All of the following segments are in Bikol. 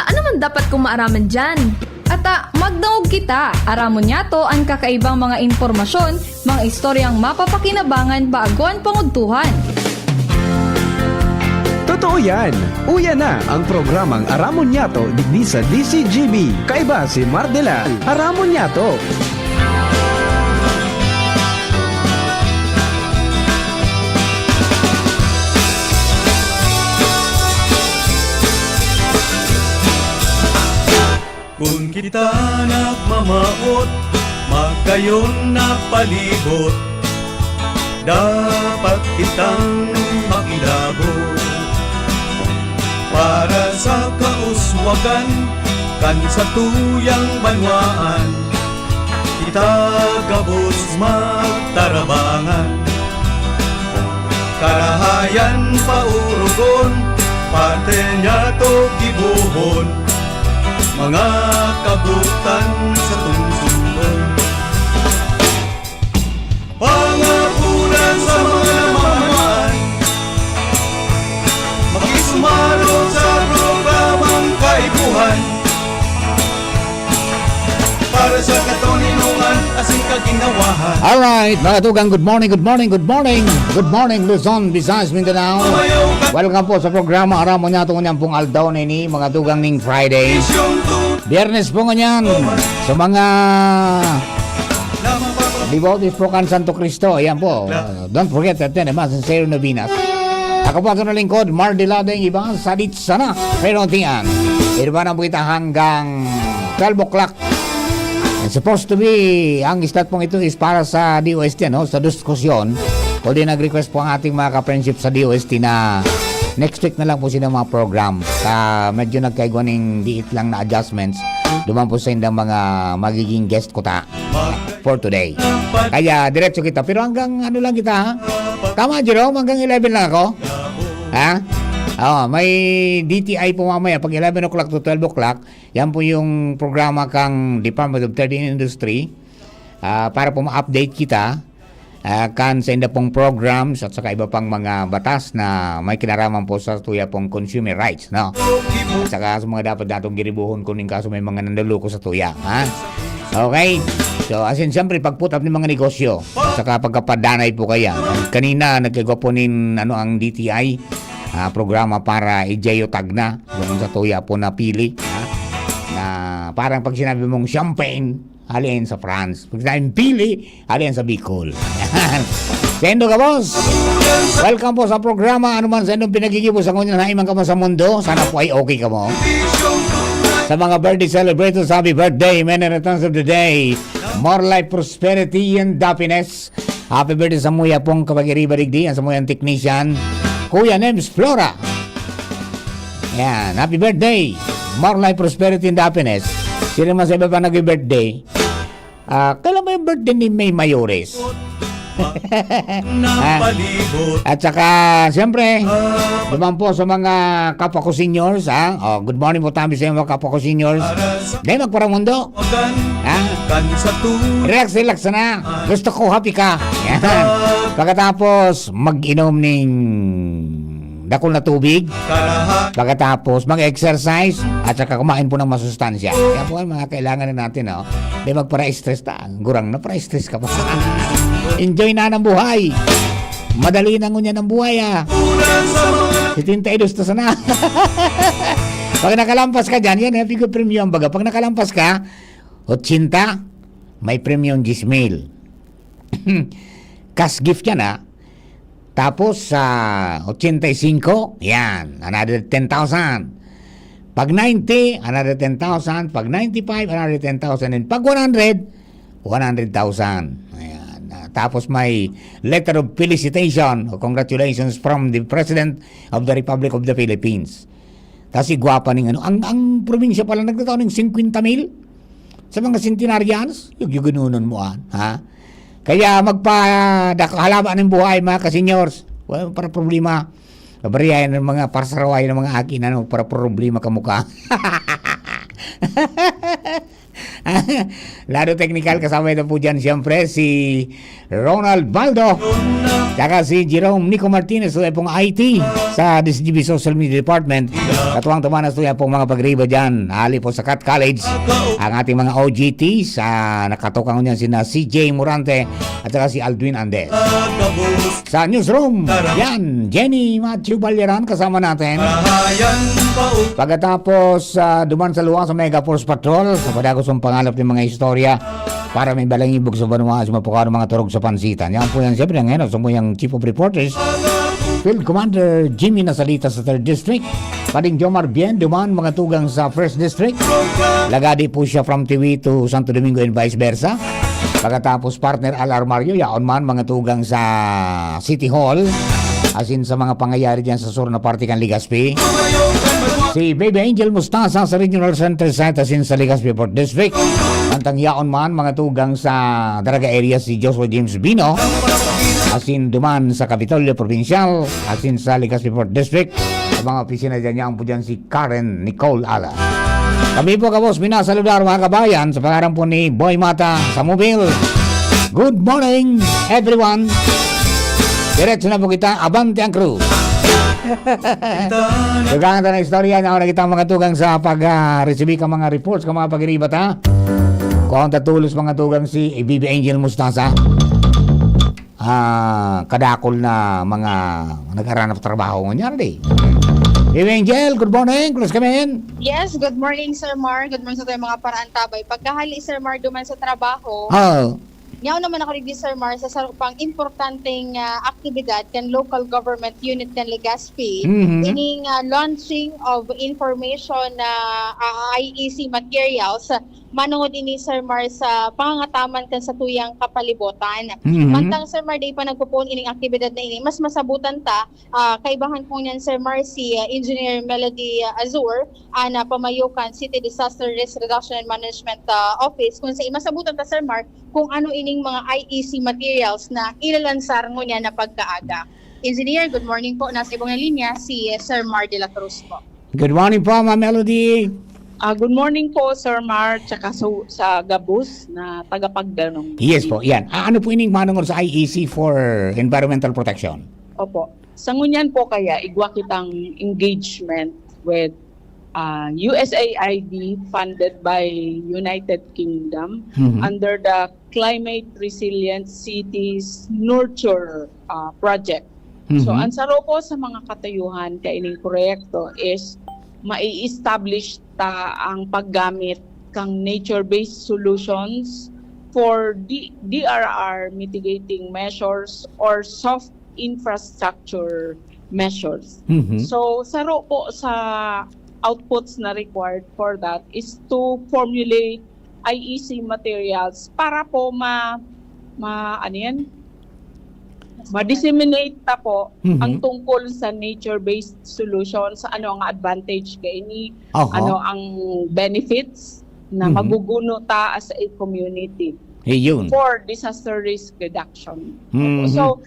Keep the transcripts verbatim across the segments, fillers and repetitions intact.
Ano man dapat kong maaraman diyan? Ata, magdangog kita. Aramon niyato an kakaibang mga impormasyon, mga istoryang mapapakinabangan bago an pangudtuhan. Totoo yan! Uya na ang programang Aramon Niyato digdi sa D C G B. Kaiba si Mardela. Aramon Niyato! Kun kita nagmamawot, magayon na palibot, dapat kitang makilabot. Para sa kauswagan kan satuyang banwaan, kita gabos magtarabangan. Karahayan paurugon, parte niyato gibohon, mga kabutan sa tungsungon. Pangapunan sa mga namamayan, makisumaro sa programang kaipuhan. Para sa katoninongan asin kaginawahan. Alright, mga tugang, good morning, good morning, good morning. Good morning, Luzon, Visayas, Mindanao. Welcome po sa programa Aramon Niyato ngunyan pong aldaw na ini, mga tugang, ning Friday. Biyernes po ngunyan. Sa mga devotees po kan Santo Cristo, ayan po. Uh, don't forget that then, mga sincere novenas. Ako po ang lingkod, Mardy Lading, iba, sadit sana. Pero tiyan, iba na po kita hanggang twelve o'clock. And supposed to be, ang slot pong ito is para sa D O S T, ano, sa diskusyon. Although nag-request po ang ating mga ka-friendship sa D O S T na next week na lang po sila mga program. Sa medyo nagkaigwa ning diit lang na adjustments, duman po sa indang mga magiging guest ko ta for today. Kaya diretso kita. Pero hanggang ano lang kita, ha? Tama, Jerome? Hanggang eleven lang ako? Ha? Oh, may D T I po mamaya pag eleven o'clock to twelve o'clock. Yan po yung programa kang Department of Trade and Industry, ah, para po ma-update kita, ah, kan sa inda pong programs at saka iba pang mga batas na may kinaraman po sa tuya pong consumer rights, no? At saka sa mga dapat datong giribuhon kuning kaso may mga nanluluko sa tuya, ha? Okay? So, as in, siyempre, pag-put up ng mga negosyo, at saka pagkapadanay po kaya. Kanina, nagkagwa po nin, ano, ang D T I, ah, programa para i-geotag na yung sa tuya po na pili, ha? Na parang pag sinabi mong champagne, hali yan sa France. Pag sinabing pili, hali yan sa Bicol. Sendo ka, boss? Welcome po sa programa. Ano man sa inyong pinagigibo sa ngunyan, hain man ka man sa mundo, sana po ay okay ka mo. Sa mga birthday celebrators, happy birthday, many returns of the day. More life, prosperity, and happiness. Happy birthday sa muya pong kapag-iriba digdi, ang sa muyang technician, Kuya Nems Flora. Yan, happy birthday. More life, prosperity, and happiness. Sino man sa iba pa nag-birthday? Ah, kailan ba yung birthday ni May Mayores? Ha? At saka, siyempre, naman po sa mga kapwa ko seniors, ha? Oh, good morning po tayo sa mga kapwa ko seniors. Dahil magparamundo. Ha? Relax, relax na. Gusto ko happy ka. Yan. Pagkatapos, mag-inom ning dakul na tubig. Pagkatapos, mag-exercise at saka kumain po ng masustansya. Kaya po, mga kailangan na natin, no? Di magpara-stress ta. Gurang na, para-stress ka pa. Enjoy na ng buhay. Madali na ngunyan ang buhay, ah. Setenta y dos ta sana. Pag nakalampas ka dyan, yan, happy ko premium, baga. Pag nakalampas ka, ochenta, may premium diyes mil. Cash gift yan, ah. Tapos, sa ochenta y cinco, yan, another ten thousand. Pag ninety, another ten thousand. Pag ninety-five, another ten thousand. And pag one hundred, one hundred thousand. Ayan. Ah, tapos may letter of felicitation o congratulations from the President of the Republic of the Philippines. Kasi gwapa ning ano, ang, ang probinsya pala nagtatao ng fifty mil sa mga centenarians. Yung, yung ginunon mo, ah, ha? Kaya magpa-, dak-, halaba ng buhay, mga ka-seniors. Wala para problema. Kabariyayan ng mga parsarawayan ng mga akin, ano, para problema ka mukha. Lado technical, kasama ito po dyan, siyempre, si Ronald Baldo. Tsaka si Jerome Nico Martinez, sa pong I T sa D C G B Social Media Department. Katuwang-tuwa na sa pong mga pagriba dyan. Hali po sa Cat College, ang ating mga O G T sa nakatukang niyan sina C J Morante at saka si Aldwin Andes. Sa newsroom, yan, Jenny Matthew Balyaran kasama natin. Pagkatapos, ah, duman sa luwa sa Mega Force Patrol, sa padagos ng pangalap ng mga istorya para may balangibog sa banwa sa mapukaw ng mga turog sa pansitan. Yan po yan, siyempre, ngayon, sa po yung Chief of Reporters, Field Commander Jimmy Nasalita sa Third District. Pading Jomar Bien, duman, mga tugang sa First District. Lagadi po siya from Tiwi to Santo Domingo and vice versa. Pagkatapos, partner Al Armario, yaon man, mga tugang sa City Hall. Asin sa mga pangyayari dyan sa sur na parte kan Legazpi. Si Baby Angel Mustasa sa Regional Center Site asin sa Legazpi Fourth District. Mantang yaon man, mga tugang sa Daraga area si Joshua James Bino. Asin duman sa Kapitolyo Provincial, asin sa Legazpi Fourth District. Sa mga opisina dyan, yaon po dyan si Karen Nicole Ala. Kami po, kabos, minasaludar, mga kabayan, sa pangaran po ni Boy Mata sa Mobile. Good morning, everyone. Diretso na po kita, abante ang crew. Dugang ta na istorya na ako nakita mga tugang sa pag-resibi ka mga reports ka mga pagiribat, ha? Kung ang tatulos mga tugang si Bibi Angel Mustasa, ah, kadakol na mga nagharanap trabaho ngunyan, di? Bibi Angel, good morning. Please come in. Yes, good morning, Sir Mar. Good morning sa tayo mga paraantabay. Pagkahali, Sir Mar, duman sa trabaho, Oh. Nyaw naman ako digdi, Sir Mar, sa sarong pang importanteng ah, aktibidad kan local government unit kan Legazpi, Mhm. ining ah, launching of information na ah, I E C materials manungod ini, Sir Mar, sa pangangataman kan satuyang kapalibotan. Mhm. Mantang, Sir Mar, di pa nagpupuon ining aktibidad na ini, mas masabutan ta, ah, kaibahan po niyan, Sir Mar, si ah, Engineer Melody ah, Azur, ah, na pamayo kan City Disaster Risk Reduction and Management ah, Office, kung sa masabutan ta, Sir Mar, kung ano ining mga I E C materials na ilalansar ngunyan na pagkaaga. Engineer, good morning po. Nasa ibong na linya si Sir Mar de la Cruz po. Good morning po, Ma'am Melody. Ah, good morning po, Sir Mar, tsaka sa, sa gabos na tagapagdanong. Yes po, yan. Ah, ano po ining manungod sa I E C for environmental protection? Opo. Sa ngunyan po kaya, igwa kitang engagement with ah, U S A I D funded by United Kingdom Mhm. under the Climate Resilient Cities Nurture ah, Project. So, Mhm. ang saro po sa mga katayuhan kaining proyekto is mai-establish ta ang paggamit kang nature-based solutions for D- D R R mitigating measures or soft infrastructure measures. Mhm. So, saro po sa outputs na required for that is to formulate I E C materials para po ma, ma ano yan? Ma-disseminate ta po Mhm. ang tungkol sa nature-based solutions, ano ang advantage kaini, Aha. ano ang benefits na Mhm. maguguno ta as a community Ayun. for disaster risk reduction. Mhm. So,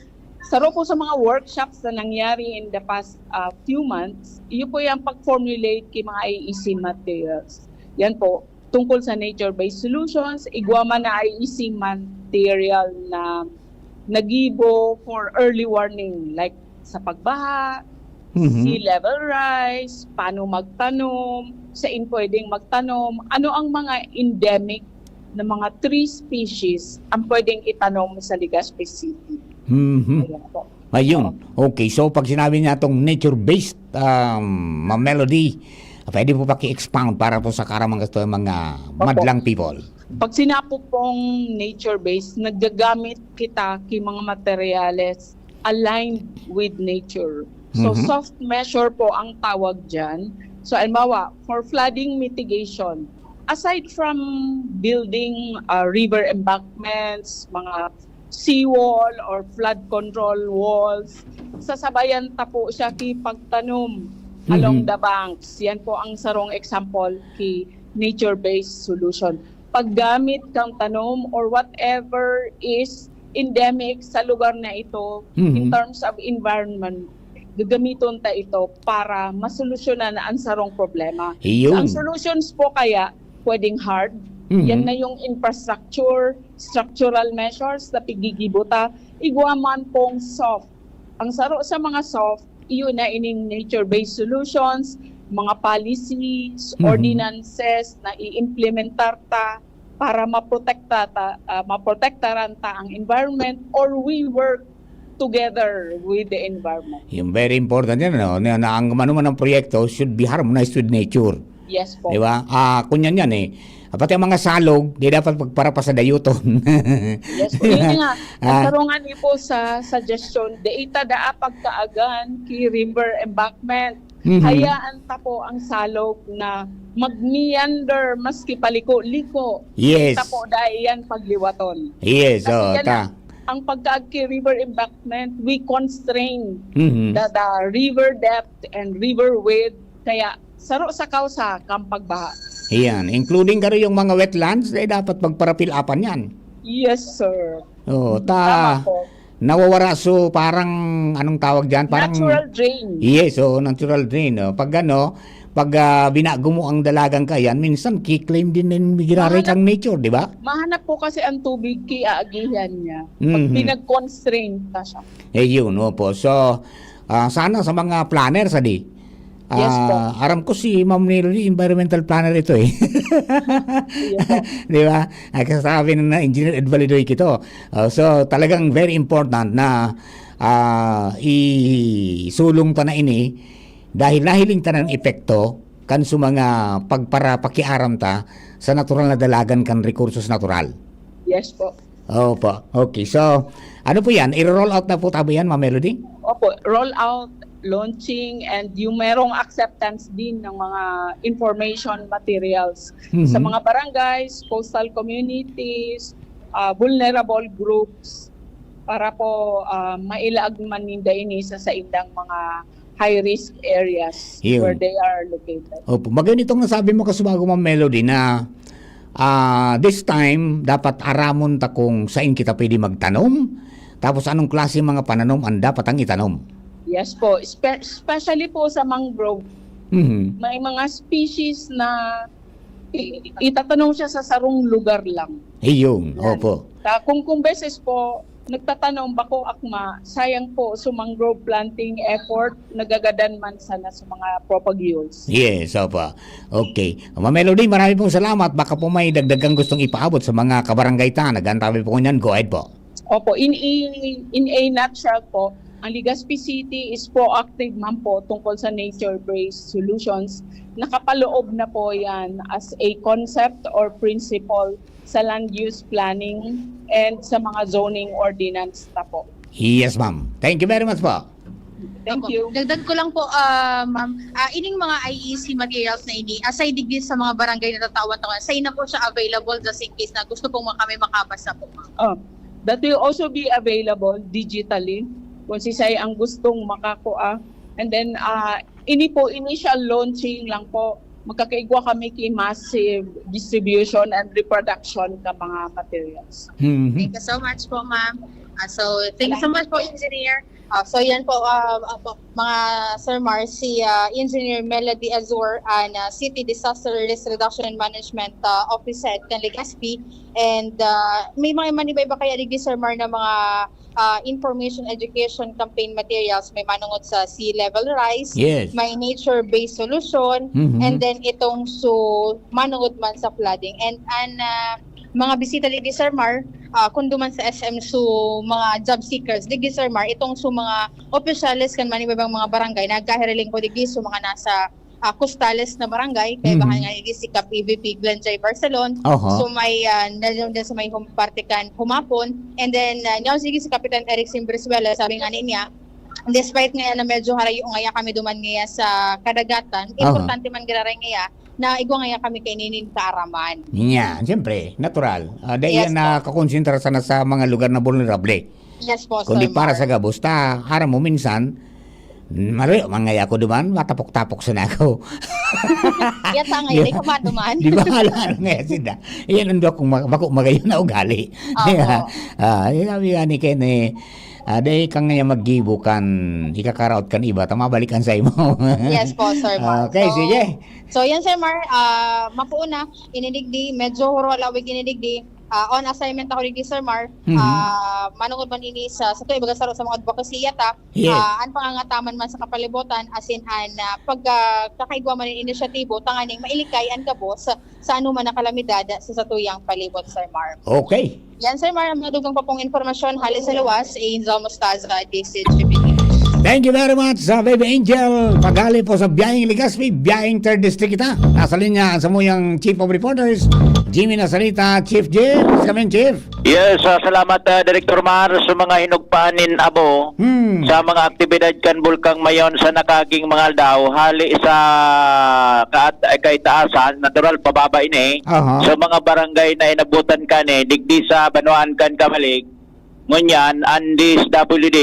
saro po sa mga workshops na nangyari in the past uh, few months, iyo po yung pag-formulate kay mga I E C materials. Yan po, tungkol sa nature-based solutions, igwa man na I E C material na nagibo for early warning, like sa pagbaha, Mhm. sea level rise, paano magtanom, saan pwedeng magtanom, ano ang mga endemic na mga tree species ang pwedeng itanom sa Legazpi City. Mhm. Ayan po. Ayun. Okay, so pag sinabi niya itong nature-based um, mga melody, pwede po paki-expound para po sa karamang gusto ng mga madlang people. Pag sinapo pong nature-based, nagagamit kita ki mga materyales aligned with nature. So, Mhm. soft measure po ang tawag dyan. So, halimbawa, for flooding mitigation, aside from building uh, river embankments, mga seawall or flood control walls, sasabayan ta po siya ki pagtanom along Mhm. the banks. Yan po ang sarong example ki nature-based solution. Paggamit kang tanom or whatever is endemic sa lugar na ito in Mhm. terms of environment, gagamiton ta ito para masolusyonan ang sarong problema. Ayun. Ang solutions po kaya pwedeng hard, Mhm. yan na yung infrastructure, structural measures na pigigibo ta, igwa man pong soft. Ang saro sa mga soft, iyo na ining nature-based solutions, mga policies, Mhm. ordinances na i-implementar ta para maprotekta ta, ah, maprotektaran ta ang environment, or we work together with the environment. Yung very important yan, no? Na, na ang manuman ng proyekto should be harmonized with nature. Yes po. Di ba? Ah, kunyan yan eh. Pati ang mga salog, di dapat pagparapas sa dayuton. Yes po. Yun nga, ang Ah. karungan niyo po sa suggestion, data daa pagkaagan ki river embankment. Mhm. Hayaan ta po ang salog na mag-meander maski paliko-liko. Yes. Data po dai yan pagliwaton. Yes, Kasi oh, yan ta. ang, ang pagkaag ki river embankment, we constrain Mhm. the, the river depth and river width. Kaya saro sa kausa kang pagbaha. Iyan, including garo yung mga wetlands, eh, dapat magparapilapan yan. Yes, sir. Oo, ta, Tama po. nawawara so parang, anong tawag dyan? Parang, Natural drain. Yes, oo, natural drain. Oh. Pag ano, pag ah, binago mo ang dalagang kayan, minsan kiklaim din ng giraray Mahanap- kang nature, di ba? Mahanap po kasi ang tubig, kiaagihan niya. Pag Mhm. pinag-constrain ka siya. Eh yun, opo. So, ah, sana sa mga planners, adi. Yes po. Ah, aram ko si Ma'am Melody, environmental planner ito eh. Yes po. Di ba? Ay, kasabi na, na engineer Ed Validoy kito. Ah, so, talagang very important na ah, isulong ta na ini dahil nahiling ta ng epekto kan sa mga pagparapakiaram ta sa natural na dalagan kan rekursos natural. Yes po. Opo. Okay. So, ano po yan? I-roll out na po tabo yan, Ma'am Melody? Opo, roll out, launching, and yung merong acceptance din ng mga information materials Mhm. sa mga barangays, coastal communities, ah, vulnerable groups, para po ah, mailaag man ninda ini sa saindang mga high-risk areas Yun. where they are located. Opo. Magayon itong nasabi mo, kasubago, Ma'am Melody, na ah, this time, dapat aramon ta kung sain kita pwede magtanom, tapos anong klase mga pananom ang dapat ang itanom. Yes po, espe- especially po sa mangrove, Mhm. may mga species na i- itatanom siya sa sarong lugar lang. Iyong, Yan. opo. Ta, kung, kung beses po, nagtatanom, bako akma, sayang po, so mangrove planting effort, nagagadan man sana sa mga propagules. Yes, opo. Okay. Ma'am Melody, marami pong salamat. Baka po may dagdag kang gustong ipaabot sa mga kabarangay ta. Nag-aantabay po niyan. Go ahead po. Opo, in, in, in a nutshell po, ang Legazpi City is proactive man po tungkol sa nature-based solutions. Nakapaloob na po yan as a concept or principle sa land use planning and sa mga zoning ordinance na po. Yes, ma'am. Thank you very much po. Thank Opo. You. Dagdag ko lang po, ah, ma'am, ah, ining mga I E C materials na ini, aside digdi sa mga barangay na tatawan-tawan, sain na po siya available just in case na gusto pong mga kami makabasa po, ma'am? Oh, that will also be available digitally kung sisay ang gustong makakua. And then, ah, ini po, initial launching lang po. Magkakaigwa kami ki massive distribution and reproduction ka mga materials. Mhm. Thank you so much po, ma'am. Ah, so, thank you so much po, Engineer. Ah, so, yan po, ah, ah, po, mga Sir Mar, si ah, Engineer Melody Azor, ah, na City Disaster Risk Reduction and Management ah, Office Head kan Legazpi. And ah, may mga maniba-iba kaya digdi, Sir Mar, na mga ah, information education campaign materials. May manungod sa sea level rise, Yes. may nature-based solution, Mhm. and then itong so manungod man sa flooding. And an ah, mga bisita digdi, Sir Mar, ah, kung duman sa S M, so mga job seekers digdi, Sir Mar, itong so mga opisyales kan manibabang mga barangay, nagkahiriling ko digdi, so mga nasa ah, costales na barangay, kaya Mhm. bahan nga digdi si Kap E V P Glenn Jay Barcelon. Oho. So may ah, na, na, sa may hum, parte kan humapon. And then, uh, sige si Kapitan Eric Simbrizuela, sabi nga niya, despite nga na medyo harayo ngaya kami duman ngaya sa kadagatan, Aha. Importante man giraray ngaya na igwa ngaya kami kaininin kaaraman. Nya, siyempre, natural. Ah, dahil Yes yan po. Nakakonsentra sana sa mga lugar na vulnerable. Yes po, Kundi Sir para Mar. Sa gabos, ta, aram mo minsan, marayo man ngaya ako duman, matapok-tapok sana ako. Yata ngayon, ikaw man duman. Di ba, hala, ano ngaya sila? Yan ang bako, bako magayon na ugali. Opo. Ah, eh, sabi nga ni Ken, eh, ah, dahil ka ngaya maggibo kan, ikakaraot kan iba, ta mabalikan sa imo. Yes po, Sir Mar. Okay, So, sige. So, yan, Sir Mar, ah, mapuuna, inidigdi, medyo huro alawig inidigdi, Ah, on assignment ako digdi, Sir Mar. Mhm. Ah, manungod man ini sa, sa tuwing baga saro sa mga advocacy yata, Yes. ah, an pangangataman man sa kapalibutan, as in, an, ah, pag, ah, kakaigwa man nin inisyatibo, tanganing mailikay an gabos sa, sa anoman na kalamidad sa satuyang palibot, Sir Mar. Okay. Yan, Sir Mar, ang mga dugang pa pong impormasyon, hali sa luwas, Angel Mostaza, D C G B News. Thank you very much, uh, Baby Angel. Paghali po sa Biyaheng Legazpi, Biyaheng Third District kita. Nasa linya ang samuyang Chief of Reporters, Jimmy Nasalita. Chief Jim, please come in, Chief. Yes, ah, salamat, ah, Director Mar, sa mga hinugpaan nin abo Hmm. sa mga aktibidad kan Bulkang Mayon sa nakaaging mga aldaw, hali sa kaat-, kaitaasan, natural, pababa ini, Aha. sa mga barangay na inabutan kan, eh, digdi sa banwaan kan Camalig, ngunyan, an D S W D,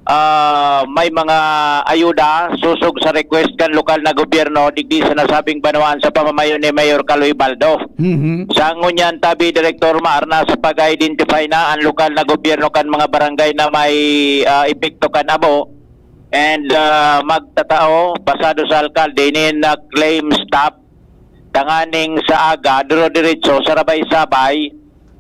ah, may mga ayuda sosog sa request kan lokal na gobyerno digdi sa nasabing banwaan sa pamamayo ni Mayor Kaloy Baldo. Mhm. Sa ngunyan tabi, Director Mar, nasa pag-identify na ang lokal na gobyerno kan mga barangay na may, ah, epekto kan abo, and, ah, magtatao, pasado sa alkalde, nin, ah, claim stop tanganing sa aga, duro-diretso, sarabay-sabay,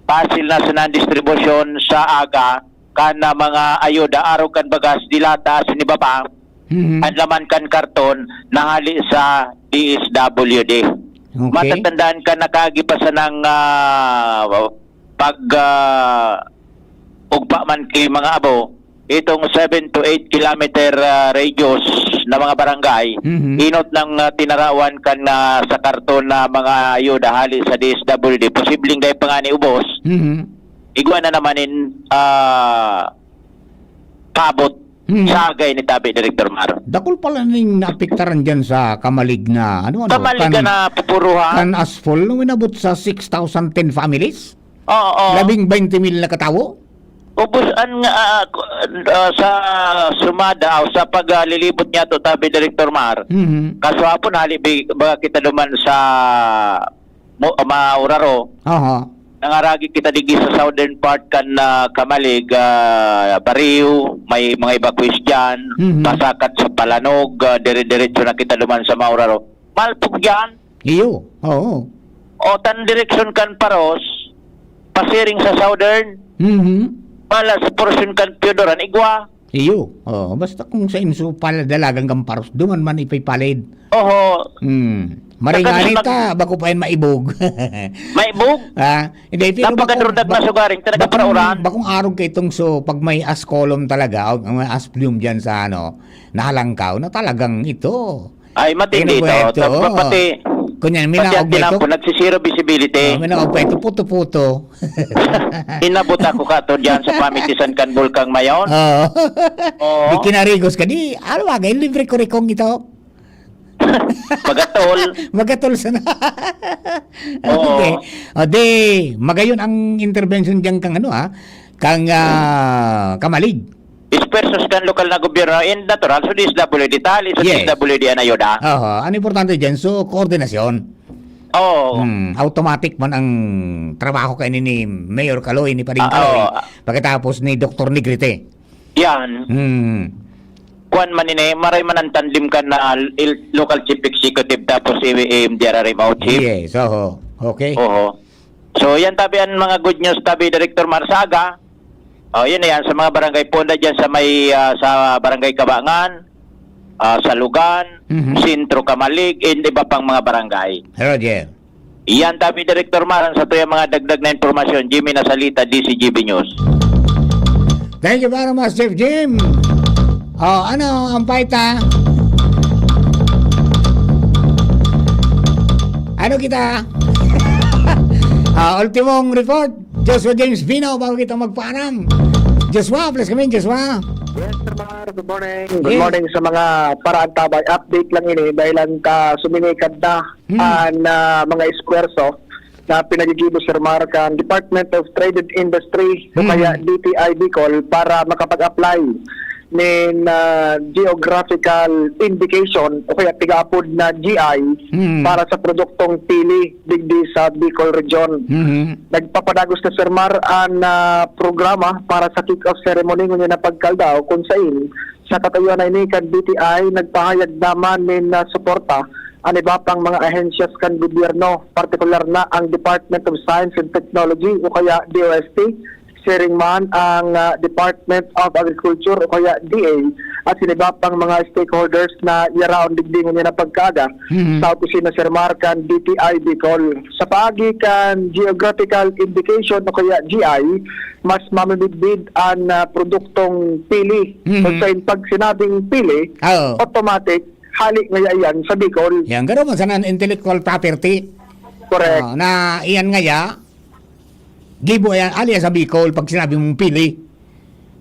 pasil na sana an distribusyon sa aga, kan, ah, mga ayuda, arog kan bagas, dilata, asin iba pa, Mhm. an laman kan karton, nahali sa D S W D. Okay. Matatandaan kan nakaagi pa sanang, ah, pag, ah, ugpa man ki mga abo, itong seven to eight kilometer, ah, radius na mga barangay, Mhm. inot nang, ah, tinarawan kan, ah, sa karton na mga ayuda hali sa D S W D. Posibleng dai pa ngani ubos. Mhm. Igwa na naman nin, ah, paabot Mhm. sa agay ni tabi, Director Mar. Dakul pala ning naapektaran dyan sa Camalig na, ano, ano, Camalig kan, na pupuruhan. Kan Asphol, nung inabot sa six thousand ten families? Oo, oo. Labing baynte mil na katawo? Ubos an nga, ah, ku-, ah, sa sumada o sa paglilibot niya to, tabi, Director Mar. Mhm. Kaso hapon, hali bi-, baga kita duman sa Mo-, Mauraro. Aha. Nangaragi kita digdi sa southern part kan, ah, Camalig, ah, Barrio, may mga evacuees diyan, Mhm. pasakat sa Palanog, ah, dire-diretso na kita duman sa Mauraro. Malpog diyan. Iyo, oo. O, tan direksyon kan Paros, pasiring sa southern, Mhm. pala sa porsyon kan Teodoran, igwa. Iyo, oo. Basta kung sa inso pala dalagan kan Paros, duman man ipipalid. Oho. Hmm. Maring Saka arita, mag- bako pa yan maibog. Maibog? Ha? Hindi, pero Napakadurdag bakong, na sugaring, talaga bakong, parauran. Bakong arog kay itong so, pag may ascolum talaga, o may asplum dyan sa ano, nahalangkaw, na talagang ito. Ay, matindi Ano ba ito. ito? Tapos pati, Kunya, pati minaog ang ba ito? tinampo, nagsisiro visibility. Oh, minaog pa ito, puto-puto. Inabot ako kato dyan sa pamitisan kan Bulkang Mayon. Oo. Oo. Di kinarigos ka, di, ano ba, libre ko rikong ito. Magatol. Magatol sana. Oo. Okay. O, di, magayon ang intervention diyan kang ano, ah, kang, ah, Camalig. Dispersos kan lokal na gobyerno, in natural, so D S W D tali, so Yes. D S W D an ayuda. Oho. Ang importante diyan, so, koordinasyon. Oo. Hmm, automatic man ang trabaho kaini ni Mayor Kaloy, ni Pading Ah, Kaloy, oo. pagkatapos ni Doktor Negrete. Yan. Hmm. Kuwan man ini, maray man ang tandem kan na il-, local chief executive tapos si M D R R M O chief. Yes, oho. Okay. Oho. So, yan tabi ang mga good news tabi, Director Mar, sa aga. Oh, yun na yan, sa mga barangay Ponda dyan sa may, ah, sa Barangay Kabangan, ah, sa Lugan, Mhm. Sentro, Camalig, and iba pang mga barangay. Roger. Iyan tabi, Director Mar, ang satuyang mga dagdag na impormasyon. Jimmy Nasalita, D C G B News. Thank you very much, Chef Jim. Oh, ano ang paita? Ano kita? Ah, ultimong report, Joshua James Vino, bago kita magpaaram. Joshua, please come in, Joshua. Yes, Sir Mar. Good morning. Good Yes. morning sa mga paraantabay. Update lang ini, dahil lang ka suminikad na Hmm. an, ah, mga esfuerso na pinagigibo, Sir Mar, kan Department of Trade and Industry o Hmm. kaya D T I Bicol para makapag-apply nin, ah, geographical indication o kaya tig-aapod na G I Hmm. para sa produktong pili digdi sa Bicol Region. Hmm. Nagpapadagos na, Sir Mar, an, ah, programa para sa kick-off ceremony ngunyan na pagkaldaw, kun sain sa katuyuan na ini kan D T I nagpahayag naman nin, ah, suporta an iba pang mga ahensyas kan gobyerno, partikular na ang Department of Science and Technology o kaya D O S T, siring man ang, ah, Department of Agriculture o kaya D A, at sin iba pang mga stakeholders na yaraon digdi ngunyan na pagkaaga Mhm. sa opisina, Sir Mar, kan D T I Bicol. Sa paagi kan geographical indication o kaya G I, mas mamimidbid an, ah, produktong pili. Mhm. Kung sa pag sinabing pili, Oo. automatic, hali ngaya iyan sa Bicol. Yan, garo man sana an intellectual property. Correct. Ah, na iyan ngaya, gibo yan, alias sa Bicol, pag sinabi mong pili.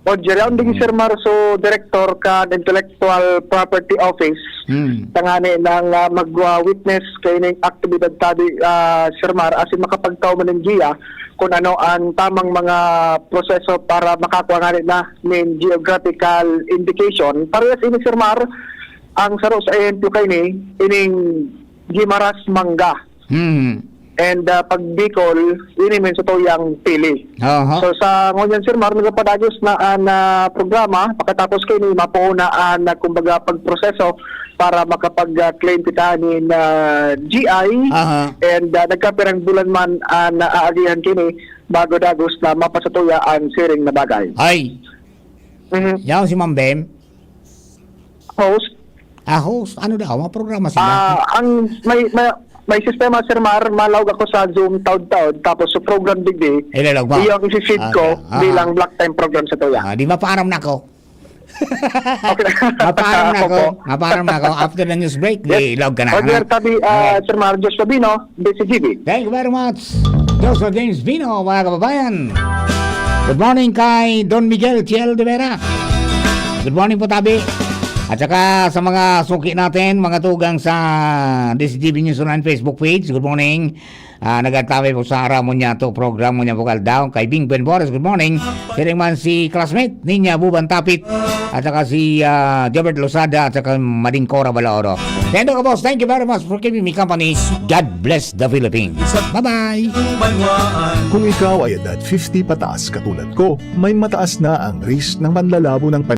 O, dyan ang ding Hmm. Sir Mar, so, Director kan Intellectual Property Office, Hmm. tangani nang, ah, mag-, ah, witness kaining aktibidad tabi, ah, Sir Mar, asin makapagtao man nin giya kung ano ang tamang mga proseso para makakua ngani na nin geographical indication. Parehas ini, Sir Mar, ang saro sa ehemplo kaini, ining Guimaras Mangga. Hmm. And, ah, pag Bicol, ini man sa tuyang pili. Aha. So, sa ngunyan, Sir Mar, nagapadagos na an, ah, programa. Pakatapos kaini, mapoon na an, ah, kumbaga, pagproseso para makapag, ah, claim kita nin, ah, G I. Aha. And, ah, nagkapirang bulan man an naaagihan kaini bago dagos na mapasatuya an siring na bagay. Ay. Mhm. Yaw si Ma'am Bem? Host? Ah, host. Ano daw? Mga programa sila? Ah, ang may, may, may sistema, Sir Mar, malaog ako sa Zoom taod-taod, tapos sa program digdi, Ilalaog mo? Iyang isi-feed Ah, ko okay. Ah. bilang block time program sa tuya. Ah, di mapaaram na ako. Okay. Mapaaram na ako. Opo. Mapaaram na ako. After the news break, Yes. di laog ka na, Roger ano? Tabi, ah, Okay. Sir Mar, Josh Sabino, D C G B. Thank you very much, Joshua James Bino, mga kababayan. Good morning kay Don Miguel Tiel de Vera. Good morning po, Tabi. At saka sa mga suki natin, mga tugang sa D C G B News Online Facebook page, good morning. Ah, nagatabi po sa Aramon Niya to program mo niya, Bukal Daw. Kay Bing Ben Boris, good morning. Siring man si classmate ninya, Buban Tapit. At saka si, ah, Jobert Losada at saka Mading Cora Balaoro. Tendo ka, boss. Thank you very much for keeping me company. God bless the Philippines. Bye-bye. Kung ikaw ay edad fifty pataas katulad ko, may mataas na ang risk ng panlalabo ng